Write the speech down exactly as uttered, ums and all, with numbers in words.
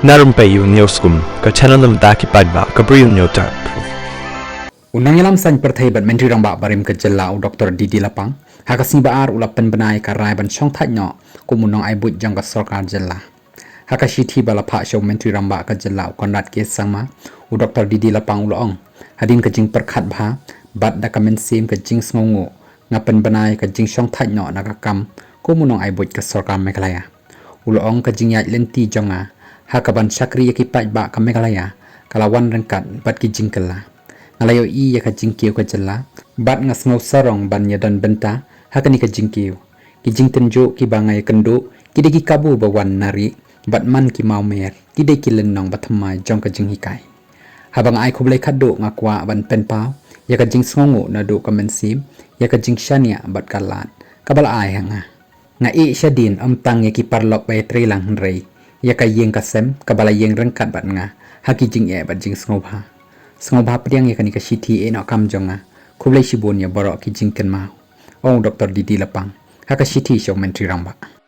Na rympei u Newskum, ka channel na bynta ki paidbah ka Bri u Newtap. U nongïalam saiñ pyrthei bad Myntri Rangbah barim ka jylla u Doktor D D Lapang, ha ka sngi ba ar u la pynbna ïa ka rai ban shongthait noh kum u nongai buit jong ka sorkar jylla. Ha ka shithi ba la phah sha u Myntri Rangbah ka jylla u Conrad K Sangma, u Doktor D D Lapang u la ong, hadien ka jingpyrkhat bha bad da ka mynsiem ka jingsngewnguh, nga pynbna ïa ka jingshongthait noh na ka kam kum u nongai buit ka sorkar Meghalaya. U la ong, ka jingïaid lynti jong nga ha kaban shakri ïa ki paidbah ka Meghalaya ka la wan ryngkat bad ki jingkylla. Nga la ïohi ïa ka jingkiew ka jylla bad nga sngew sarong ban ïadon bynta ha kane ka jingkiew. Ki jingtynjuh kiba nga ïakynduh ki dei ki kabu ba wan na ri bad man ki mawmer, ki dei ki lynnong ba thymmai jong ka jinghikai. Haba nga ai khublei khatduh, nga kwah ban pynpaw ïa ka jingsngewnguh naduh ka mynsiem ïa ka jingshaniah bad ka lad kaba la ai ha nga. Nga ïeh shadien ym tang ïa ki paralok ba ïatreilang hynrei ïa ka ïing ka sem kaba la ïeng ryngkat bad nga ha ki jingeh bad jingsngewbha. Sngewbha pdiang ïa kane ka shithi ïeh noh kam jong nga. Khublei shibun ïa baroh ki jingkynmaw, ong u Doktor D D Lapang ha ka shithi sha u Myntri Rangbah.